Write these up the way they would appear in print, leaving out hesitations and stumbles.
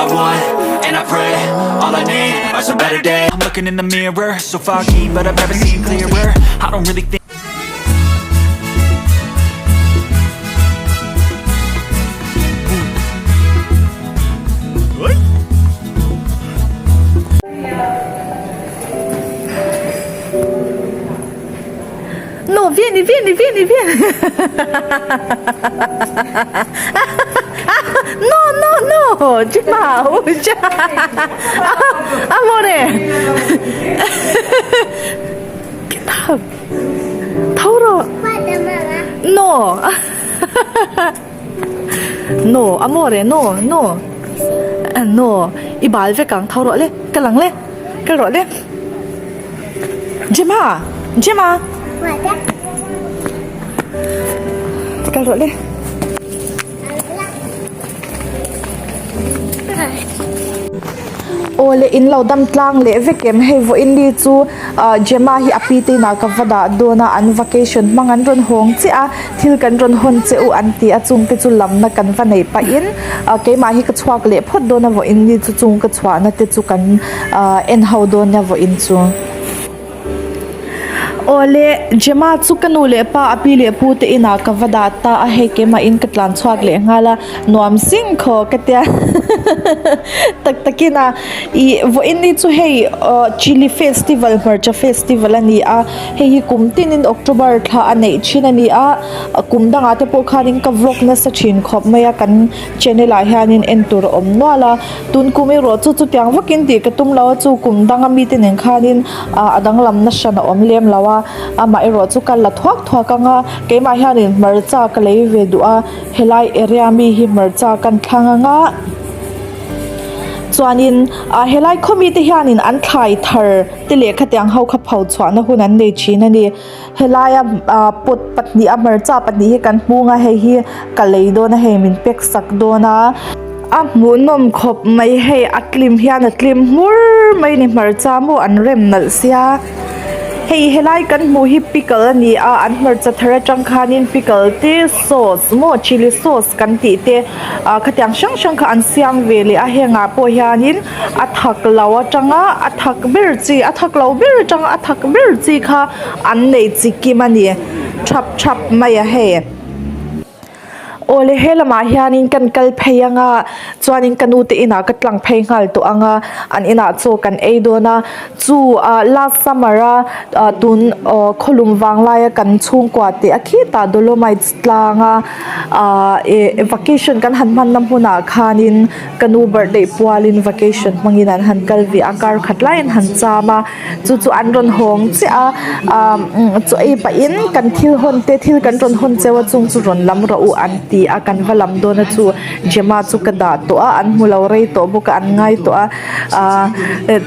I want, and I pray, all I need are some better days. I'm looking in the mirror, so foggy, but I've never seen clearer. I don't really think. No, vieni, vieni, vieni, vieni. No, no, no. Gemma, già. Amore. Get up. Thauro. No. No, amore, no, no. No, i bal vek ang tho rawh le, ka lang le, kal rawh le. Gemma, Gemma. Kal rawh le. Aw le in lo dam tlang leh vek em hei vawiin ni chu ah Gemma hi a pi te inah ka va dah dawn a an vacation hmang an rawn hawng chiah a thil kan rawn hawn che u an ti a chung te chu lamna kan va neih pahin ah keimah hi ka chhuak leh phawt dawn a vawiin ni chu chung ka chhuahna te chu kan ah en ho dawn nia vawiin chu. Awle, Gemma chu ka nu leh pa a pi leh pu te inah ka va dah ta a, hei keimah in ka tlan chhuak leh nghal a, nuam sing khaw ka tia tak takin a, ih vawiin ni chu hei chilli festival hmarcha festival a ni a, hei hi kum tinin October thla a neih thin a ni a, kum dangah te pawh khanin ka vlog nasa thin khawp mai a kan channel ah hianin en tur a awm nual a. Tun kum erawh chu chutiang vakin tih ka tum lo a, chu kum danga mite nen khanin ah a danglamna hran a awm lem lo a, amah erawh chu ka la thuak thuak ang a, keimah hianin hmarcha ka lei ve duh a, helai area mi hi hmarcha kan thlang ang a, chuanin ah helai khaw mite hianin an thlai thar te leh khatiang ho kha pho chhuahna hun an nei thin a ni. Helaia ah pot pahnih a hmarcha pahnih hi kan hmung a hei hi ka lei dawn a hei min pack sak dawn a a hmuhnawm khawp mai hei a tlim hian a tlim hmur mai a ni hmarcha maw an rem nalh sia hei helai kan hmuh hi pickle a ni a an hmarcha thar atang khanin pickle te sauce maw chilli sauce kan tih te ah khatiang hrang hrang kha an siam ve leh a hengah pawh hianin a thak lo atanga a thak ber chi a thak lo ber atanga a thak ber chi kha an nei chi kim a ni thap thap mai a hei awle he lamah hianin kan kal phei anga chuanin ka nu te inah ka tlang phei nghal tawh anga an inah chaw kan ei dawn a chu ah last summer a ah tun aw khawlum vang laia kan chhungkua teh a khitah dolomites tlang a ah ih vacation kan han hmanna hmunah khanin. Ka nu birthday pualin vacation hmangin an han kal ve a, kar khat laiin han cham a, chu chu an rawn hawng chiah a, ah chaw ei pahin kan thil hawn te thil kan rawn hawn cheu a chung chu rawn lam rawh u an ti a, kan va lam dawn a chu Gemma chu ka dah tawh a, an hmu lo rei tawh bawk a, an ngai tawh a, ah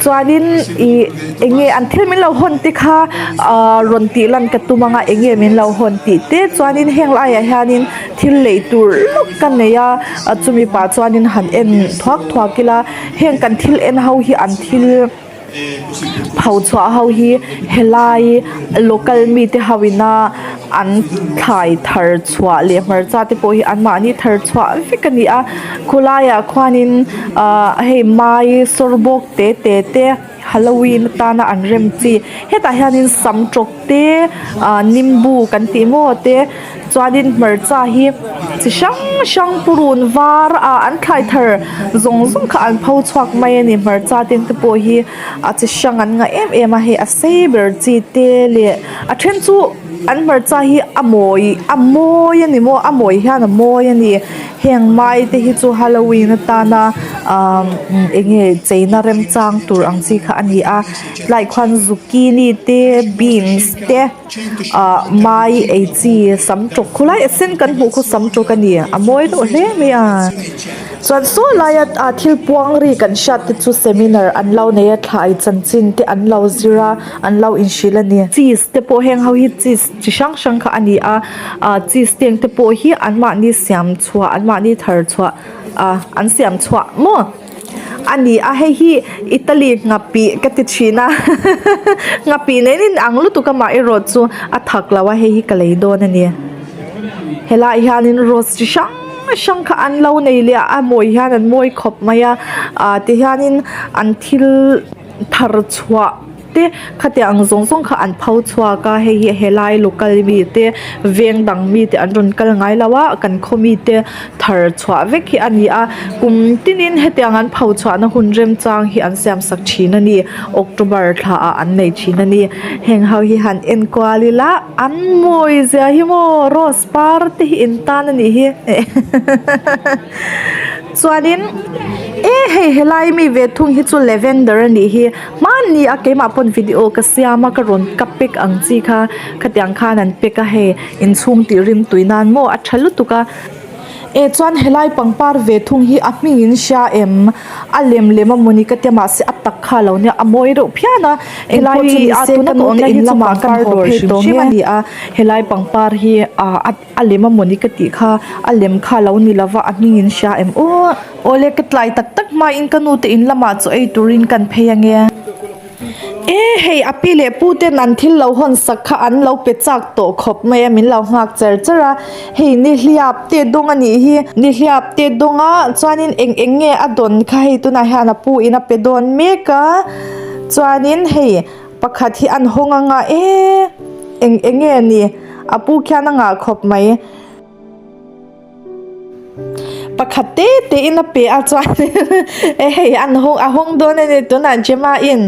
chuanin ih eng nge an thil min lo hawn te kha ah rawn tih lan ka tum ang a, eng nge min lo hawn tih te chuanin heng laiah hianin. Thil lei tur lawk ka nei a a chumi pah chuanin han en thuak thuak ila heng kan thil en ho hi an thil pho chhuah ho hi helai local mite ho ina an thlai thar chhuah leh hmarcha te pawh hi anmahni thar chhuah vek a ni a khawlaiah khuanin ah hei mai sawr bawk te te te. Halloween atana an rem chi hetah hianin sam tawk te ah nimbu kan tih maw te chuanin hmarcha hi chi hrang hrang purun var ah an thlai thar zawng zawng kha an pho chhuak mai a ni hmarcha te te pawh hi a chi hrang an ngah em em a hei a sei ber chi te leh a then chu an hmarcha hi a mawi a mawi a ni maw a mawi hian a mawi a ni. Heng mai te hi chu Halloween atana ahh eng nge cheina remchang tur ang chi kha a ni a tlai khuan zucchini te beans te ahh mai ei chi sam tawk khawlai a sen kan hmuh khu sam tawk a ni a mawi deuh hle mai a chuan saw laia ah thil puang ri kan hriat te chu seminar an lo nei a thlai chanchin te an lo zir a an lo inhrilh a ni cheese te pawh heng ho hi cheese chi hrang hrang kha a ni a. ah cheese teng te pawh hi anmahni siam chhuah anmahni thar chhuah ah an siam chhuah maw a ni a hei hi Italy nghapih ka ti thin a nghapih nen in ang lutuk amah erawh chu a thak lo a hei hi ka lei dawn a ni helaiah hianin rose chi hrang. hrang kha an lo nei leh a a mawi hian an mawi khawp mai a ah ti hianin an thil thar chhuah te khatiang ang zawng zawng kha an pho chhuak a hei hi helai local mi te veng dang mi te an rawn kal ngai lo a kan khaw mi te thar chhuah vek hi a ni a kum tinin hetiang an pho chhuahna hun remchang hi an siam sak thin a ni October thla ah an nei thin a ni heng ho hi han en kual ila an mawi zia hi maw rose par te hi in tan a nih hi chuanin e hei helai mi ve thung hi chu lavender a nih hi. Hmanni a keimah pawn video ka siam a ka rawn ka pack ang chi kha khatiang khan an pack a hei inchhung tih rim tui nan maw a tha lutuk a eh chuan helai pangpar ve thung hi a hming in hria em a lem lem a mawni ka tia mahse a tak kha lo nia a mawi reuh phian a helai hi a tuna ka awmna hi chu pangpar dawr hrim hrim a ni a helai pangpar hi ah a. A lem a mawni ka tih kha a lem kha lo ni lova a hming in hria em aw. Awle ka tlai tak tak hmain ka nu te in lamah chaw ei turin kan phei ange. E hei a pi leh pu ten an thil lo hawn sak kha an lo pe chak tawh khawp mai a min lo nghak char char a hei nihliap te dawng a nih hi nihliap te dawng a chuanin eng eng nge a dawn kha hei tunah hian a pu in a pe dawn mek a chuanin hei. Pakhat hi an hawng anga e eng eng nge ni a pu khian a ngah khawp mai. Pakhat te te in a pe a chuan e hei an hawng a hawng dawn a ni tunah Gemma in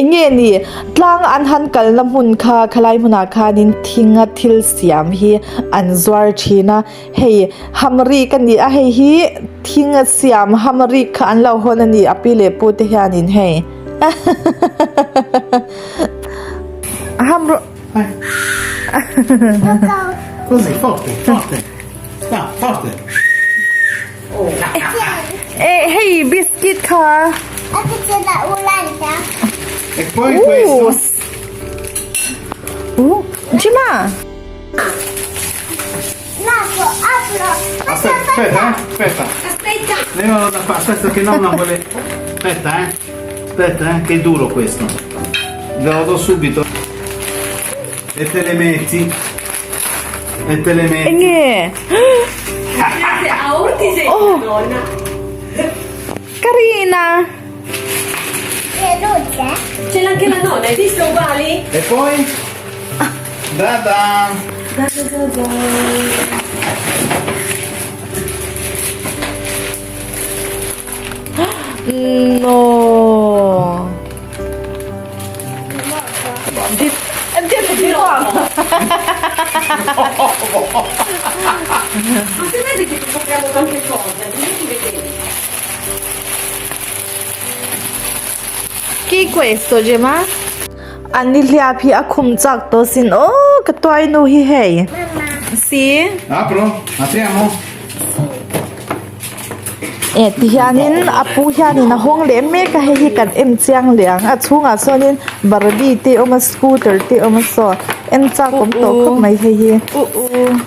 eng nge ni tlang an han kalna hmun kha khalai hmunah khanin thinga thil siam hi an zuar thin a. Hei hamrik a ni a hei hi thing a siam hamrik kha an lo hawn a ni a pi leh pu te hianin hei ham rawh Così, forte, forte. Va, forte. Eh, hei biscuit kha. E poi questo. Uh, Jima. Aspetta, aspetta, eh, aspetta. Aspetta! Levalo da qua, aspetta che nonna vuole. Aspetta, eh. Aspetta, eh, che è duro questo. Ve lo do subito. E te le metti. E te le metti. Enge. Oh. Nonna. Carina. C'è anche la nonna, hai visto uguali? E poi? Da da! Da da da da. No. Di, di nuovo. Ma se vedi che ti compriamo tante cose, altrimenti vedi. Chi questo Gemma? An nihliap hi a khum chak tawh sin aw ka tuai nu hi hei. Si. Apro? Apriamo? Eh ti hianin a pu hianin a hawng leh mek a hei hi kan en chiang leh ang a chhungah sawnin barbie te a awm a scooter te a awm a saw en chak awm tawh khawp mai hei hi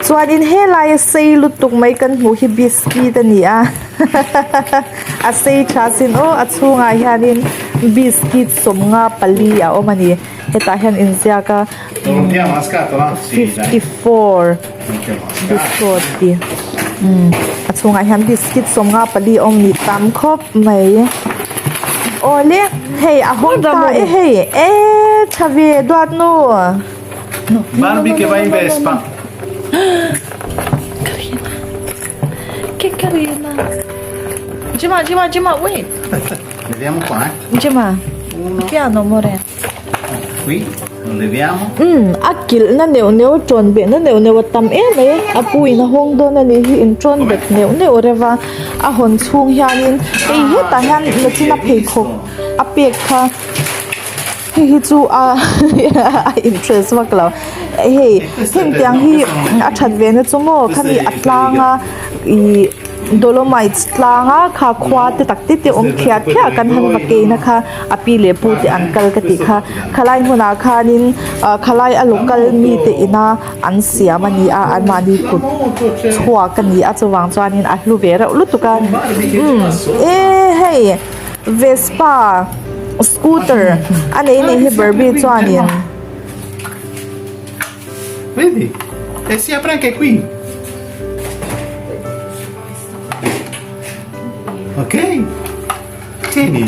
chuanin helai a sei lutuk mai kan hmuh hi biscuit a ni a. A sei tha sin aw a chhungah hianin biscuit sawmnga pali a awm a ni hetah hian inziak a 54 biscuit tih umm a chhungah hian biscuit sawmnga pali a awm a ni tam khawp mai awle hei a hawng ta e hei e tha ve duat nu. Barbie che va in Vespa. Carina. Che carina. Gemma, Gemma, Gemma, wait. Leviamo qua, eh. Gemma. Uno. Piano, amore. Qui, lo leviamo. Um, a kilh na neuh neuh a tawn beh na neuh neuh a tam em mai a pu in a hawng dawn a nih hi in tawn bet neuh neuh reuh a a hawn chhung hianin hei hetah hian nachina pheikhawk a pek kha Hei hi chu a a interest vak lo hei heng tiang hi a that ve na chu maw khami a tlang a ih dolomites tlang a kha khua te tak te te awm thliah thliah kan han va kei na kha a pi leh pu te an kal ka tih kha khalai hmunah khanin ah khalai a local mi te ina an siam a ni a anmahni kut chhuak a ni a chuvang chuanin a hlu ve reuh lutuk a umm e hei. Vespa scooter a nei anih hi Barbie chuanin. Vedi? E si apre anche qui. Ok? Tieni.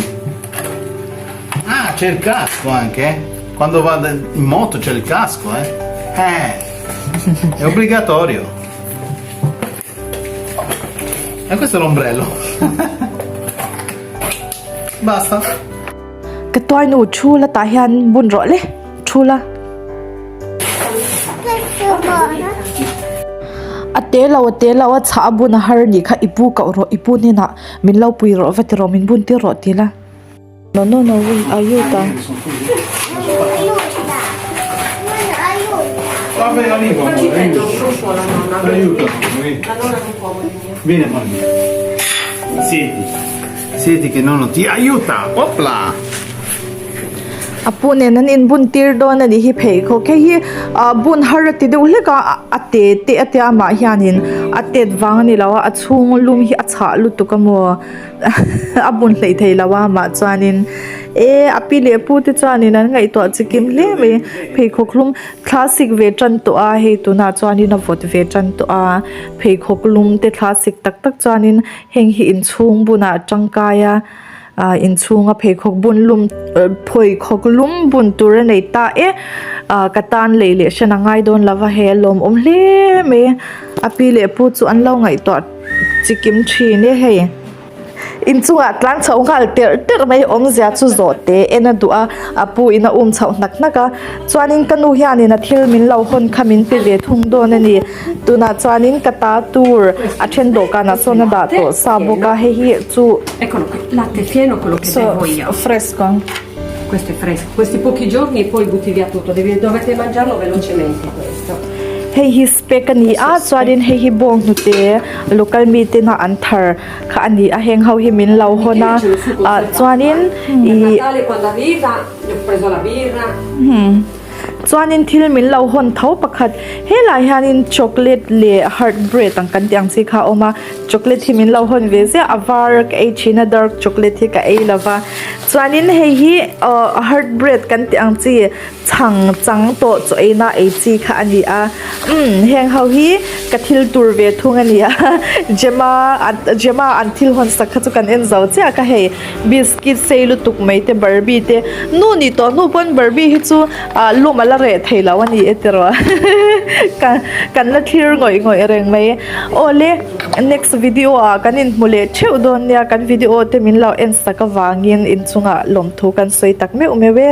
Ah, c'è il casco anche, eh? Quando vado in moto c'è il casco, eh? Eh, è obbligatorio. E questo è l'ombrello. Basta. Ka tuainu thu la tah hian bun rawh le, thu la. A te lo a te lo a chhah a bun a har nih kha i pu koh rawh i pu hnenah min lo pui rawh va ti rawh min bun tir rawh ti la. No no no aiuta. Siediti che nonno ti aiuta opla. A pu nen an inbun tir dawn a nih hi pheikhawk hei hi ah bun har a ti deuh hlek a a te te a tia amah hianin a tet vang a ni lo a a chhung lum hi a chhah lutuk a maw a bun hleih thei lo a amah chuanin e a pi leh pu te chuanin an ngaihtuah chi kim hle mai pheikhawk hlum thlasik ve tan tawh a hei tunah chuanin a vawt ve tan tawh a pheikhawk lum te thlasik tak tak chuanin heng hi inchhung bunah tangkai a. ah inchhunga pheikhawk bun lum pheikhawk lum bun tur a nei ta e ah ka tan lei leh hran a ngai dawn lova hei a lawmawm hle mai a pi leh pu chu an lo ngaihtuah chikim thin e hei inchungah tlan chhoh nghal terh terh mai awmzia chu zawh te en a duh a a pu in a um chhoh hnak hnak a chuanin ka nu hianin a thil min lo hawn kha min pe ve thung dawn a ni tunah chuanin ka ta tur a then dawhkanah sawn a dah tawh sa bawk a hei hi chu Eccolo qui, latte fieno quello che so bevo io. fresco Questo è fresco. Questi pochi giorni e poi butti via tutto, devi, dovete mangiarlo velocemente questo. Hei hi spek a ni a chuanin hei hi bawnghnute local mi tena an thar kha a ni a heng ho hi min lo hawn a ah chuanin ih Natale quando arriva, gli ho preso la birra. Chuanin thil min lo hawn tho pakhat helai hianin chocolate leh hard bread ang kan tih ang chi kha a awm a chocolate hi min lo hawn ve ziah a var ka ei thin a dark chocolate hi ka ei lo va chuanin hei hi ahh hard bread kan tih ang chi chhang chang tawh chaw ei na ei chi kha a ni a umm heng ho hi ka thil tur ve thung a ni a Gemma Gemma an thil hawn sak kha chu kan en zo chiah ka hei. Biscuit sei lutuk mai te Barbie te nu nih tawh hnu pawn Barbie hi chu ah lum a la reh thei lo a ni e tiraw ka kan la thlir ngawih ngawih reng mai aw le next video ah kan inhmu leh theuh dawn nia kan video te min lo en sak avangin inchungah lawmthu kan sawi tak meuh meuh e.